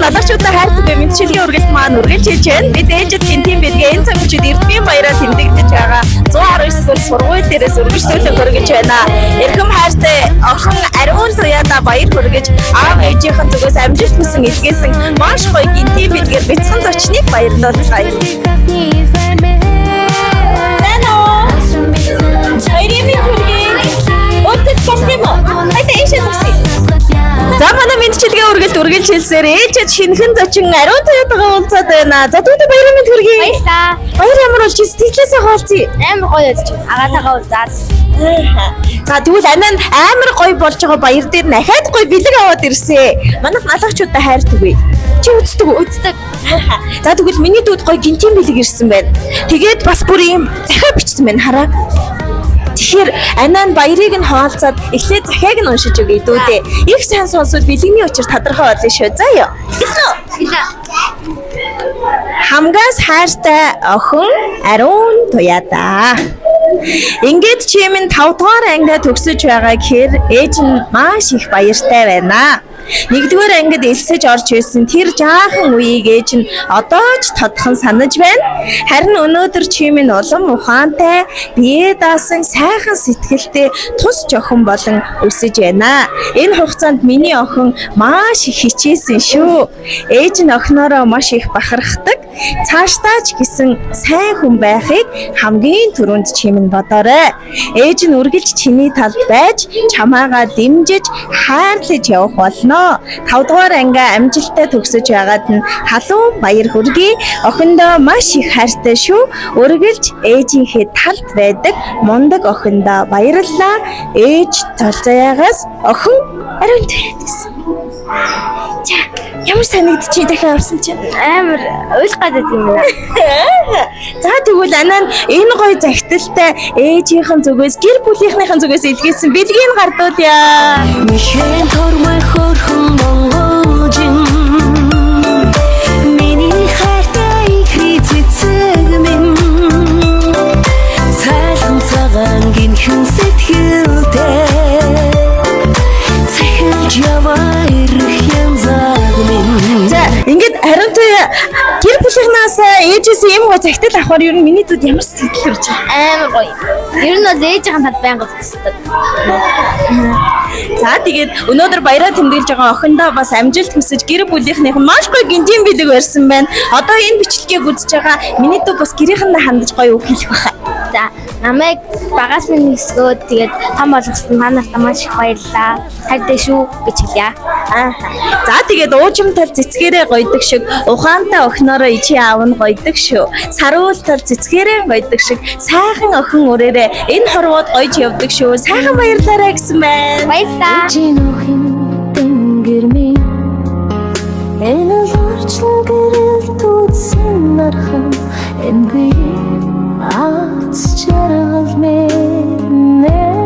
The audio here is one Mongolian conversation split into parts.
Налуучуудаа хайртай мэдчилгээ үргэлж маань үргэлж хийж байна. Бид ээлжид гинтийн бэлгээ энэ цаг мөчид Эрдмийн баяраа тэмдэглэж байгаа 119 дугаар сургууль дээрээс үргэлжлүүлэн хөргөж байна. Эрхэм хайртай охин ариун туяада баяр хүргэж аав ээжийнхэн зүгээс амжилт хүсэн илгээсэн маш гоё гинтийн бэлгээр бяцхан зочныг баярлуулцгаая. Сайн уу? Баярын мэнд хүргэе. Өөдөл болох юм уу? Хайда ийшээ зогсъё. За манай мэдчилгээ үргэлж үргэлж хэлсээр ээлжид шинэхэн зочин ариун туяатайгаа уулзаад байна. За түүний баярын мэнд хүргэе. Баярлаа. Баяр ямар болж сэтгэлээсээ хаалцъя. Амар гоё болж байна. Агаатайгаа уулзаад. За тэгвэл анаа нь амар гоё болж байгаа баяр дээр дахиад гоё бэлэг аваад ирсэн. Манайх налахчуудаа хайрдаг үе. Чи үздэг үү? Үздэг. За тэгвэл миний дүүд гоё гинтийн бэлэг ирсэн байна. Тэгээд бас бүр ийм захиа бичсэн байна хараа. Тэгэхээр анаа нь баярыг нь хаваалцаад эхлээд захиаг нь уншиж өгье дүүдээ. Их сайн сонсвол бэлэгний учир тодорхой болно шүү. За ёо. Хэлээ. Хамгаас хайртай охин ариун туяада. Ингээд чи минь 5 дугаар ангиа төгсөж байгаа гэхээр ээж нь маш их баяртай байна. Нэгдүгээр ангид элсэж орж ирсэн тэр жаахан үеийг ээж нь одоо ч тодхон санаж байна. Харин өнөөдөр чи минь улам ухаантай, бие даасан сайхан сэтгэлтэй тус жохон болон өсөж байна. Энэ хугацаанд миний охин маш их хичээсэн шүү. Ээж нь охиноороо маш их бахархдаг. Цаашдаа ч гэсэн сайн хүн байхыг хамгийн түрүүнд чи минь бодоорой. Ээж нь үргэлж чиний талд байж чамаагаа дэмжиж хайрлаж явах болно. 5 дугаар ангиа амжилттай төгсөж байгаад нь халуун баяр хүргэе. Охиндоо маш их хайртай шүү. Үргэлж ээжийнхээ талд байдаг мундаг охиндоо баярлалаа. Ээж Золзоягаас охин ариун туяад гэсэн. За ямар санагдчих дахиад авсан чинь. Амар уйлах гэдэг юм байна. За тэгвэл анаа нь энэ гоё захидалтай ээжийнхэн зүгээс гэр бүлийнхнийхэн зүгээс илгээсэн бэлгийг гардуулъя. Мишэн тормой хөрхөн монголжин Миний хайртай ихри цэцэг минь Цайлан цагаан гинхэн сэтгэлтэй Цахилж яваа ирэх янзаг минь За ингээд ариун туяа гэр бүлийнхнаас ээжээс ийм гоё захидал авахар ер нь миний дүүд ямар сэтгэл төрж байна? Амар гоё. Ер нь бол ээжийнхэн талд байнга үздэг. За тэгээд өнөөдөр баяраа тэмдэглэж байгаа охиндоо бас амжилт хүсэж гэр бүлийнхнийх нь маш гоё гинжин бэлэг барьсан байна. Одоо энэ бичлэгийг үзэж байгаа миний дүү бас гэрийнхэндээ хандаж гоё үг хэлэх байхаа. За намайг багаас минь өсгөөд тэгээд том болгосон та нарт маш их баярлалаа. Хайртай шүү гэж хэлье. Аа. За тэгээд уужим тал цэцгээрээ гойдог шиг ухаантай охиноороо ичи аав нь гойдог шүү. Саруул тал цэцгээрээ гойдог шиг сайхан охин үрээрээ энэ хорвоод гойж явдаг шүү. Сайхан баярлаарай гэсэн байна. Баярлалаа. Жинөхөн тэнгэр минь Энэ л орчлон гэрэл түтсэн нархан Энэ би аз жаргал минь Нар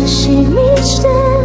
шиг мичтэй